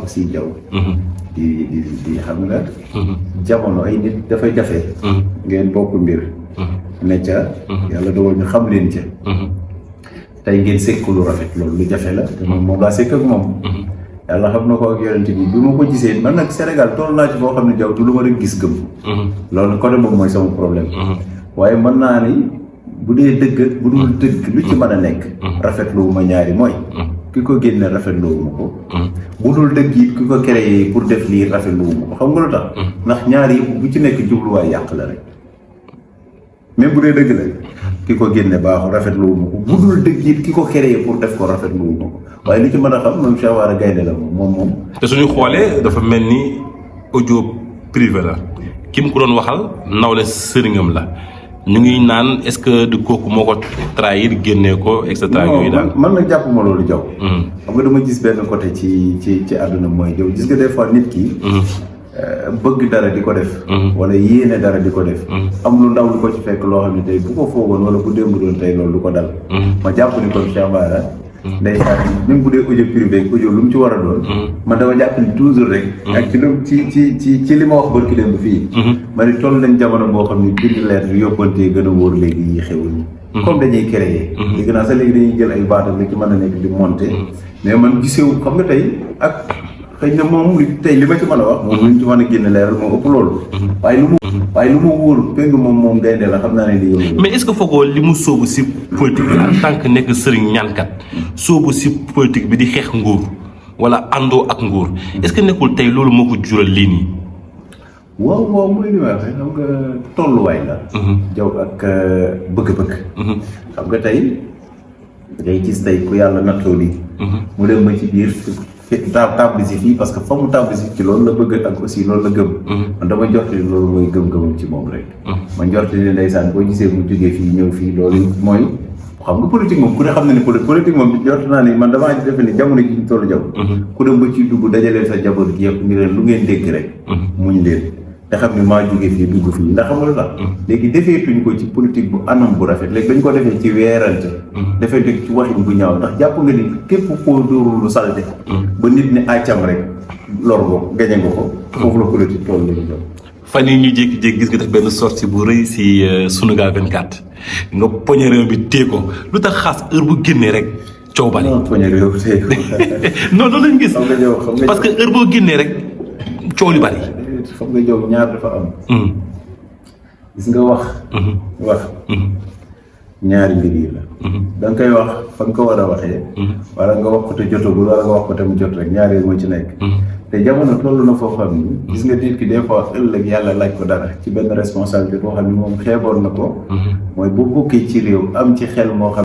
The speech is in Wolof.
aussi jaw di xam nga jamono ay nit dafay jafe ngeen bokk mbir ne ca yàlla dogal ñu xam leen ca tey ngeen sekk lu rafet loolu lu jafe la te moom laa sekk ak moom yàlla xam na ko ak yonent bi ma ko gisee man nag Sénégal toll naa ci foo xam ne jaw du lu ma rek gis gëm loolu côté boobu mooy sama problème waaye mën naa ni bu dee dëgg bu dul dëgg lu ci mën a nekk rafetlu ma ñaari mooy ki ko génne rafetlu ma ko bu dul dëgg it ki ko créé pour def lii rafetlu ma ko xam nga lu tax ndax ñaari yëpp bu ci nekk jubluwaay yàq la rek même bu dee dëgg la ki ko génne baaxul rafetlu ma ko bu dul dëgg it ki ko créé pour def ko rafetlu ma ko waaye li ci mën a xam moom Cheikh Bara gaynde la moom te suñu xoolee dafa mel ni audio privé la ki mu ko doon waxal nawle sëriñam la ñu ngi naan est-ce que du kooku moo ko trahir génnee ko et cetera yooyu daal man nag jàpp ma loolu jaw xam nga dama gis benn côté ci àdduna mooy jaw gis nga des fois nit ki bëgg dara di ko def wala yéene dara di ko def am lu ndaw lu ko ci fekk loo xam ne tey bu ko foogoon wala bu démb doon tey loolu du ko dal ma jàpp ni kon Cheikh Bara day même bu dee audio privé audio lu mu ci war a doon man dama jàpp ni toujours rek ak ci lu ci li ma wax barki démb fii ma ni toll nañ jamono boo xam ne bind lettre yóbbantee gën a wóor léegi yi xewul ni comme dañuy créer léegi naa sax léegi dañuy jël ay baatam li ci mën a nekk di monter mais man gisewu xam nga tey ak xëy na moom tey li ma ci mën a wax moom luñ ci mën a génne leeral moo ëpp loolu waaye lu mu wóor péng moom gaynde la xam naa ne di yow mais est-ce que foogoo li mu sóobu si politique bi en tant que nekk sëriñ ñaankat sóobu si politique bi di xeex nguur wala àndoo ak nguur est-ce que nekkul tey loolu moo ko jural lii nii waaw mooy li ma waxee xam nga tolluwaay la jaw ak bëgg-bëgg xam nga tey ngay gis tey ku yàlla nattoo lii mu dem ma ci biir table si fii parce que fa mu table si ci loolu la bëgg ak aussi loolu la gëm man dama njort ni loolu mooy gëm-gëmam ci moom rek ma njort ni ndeysaan boo gisee mu jógee fii ñëw fii loolu mooy xam nga politique moom ku ne xam na ni politique moom njort naa ni man damaa defe ni jamono ji ñu tollu jaw ku dem ba ciy dugg dajaleen sa jaboot gi yëpp ngi leen lu ngeen dégg rek muñ leen te xam ne maa jógee fii dugg fii ndax xam nga lu tax léegi defeetuñ ko ci politique bu anam bu rafet léegi dañ ko defee ci weerante defee ci waxin bu ñaaw ndax jàpp nga ni képp koo dóorul lu salte ba nit ni àccam rek lor ko gañe nga ko foofu la politique tool lañu jox fan yi ñu jékki-jékki gis nga def benn sortie bu rëy si Sunugal 24 nga poñe réew bi téye ko lu tax xaas heure bu génnee rek coow bari poñe réew téye ko non loolu lañu gis parce que heure boo génnee rek coow li bari xam nga jow ñaar dafa am gis nga wax ñaari mbir yi la da nga koy wax fa nga ko war a waxee wala nga wax ko te jotagul wala nga wax ko te mu jot rek ñaari moo ci nekk te jamono toll na foo xam ni gis nga nit ki des fois ëllëg yàlla laaj ko dara ci benn responsabilité boo xam ne moom xeeboon na ko mooy bu bokkee ci réew am ci xel moo xam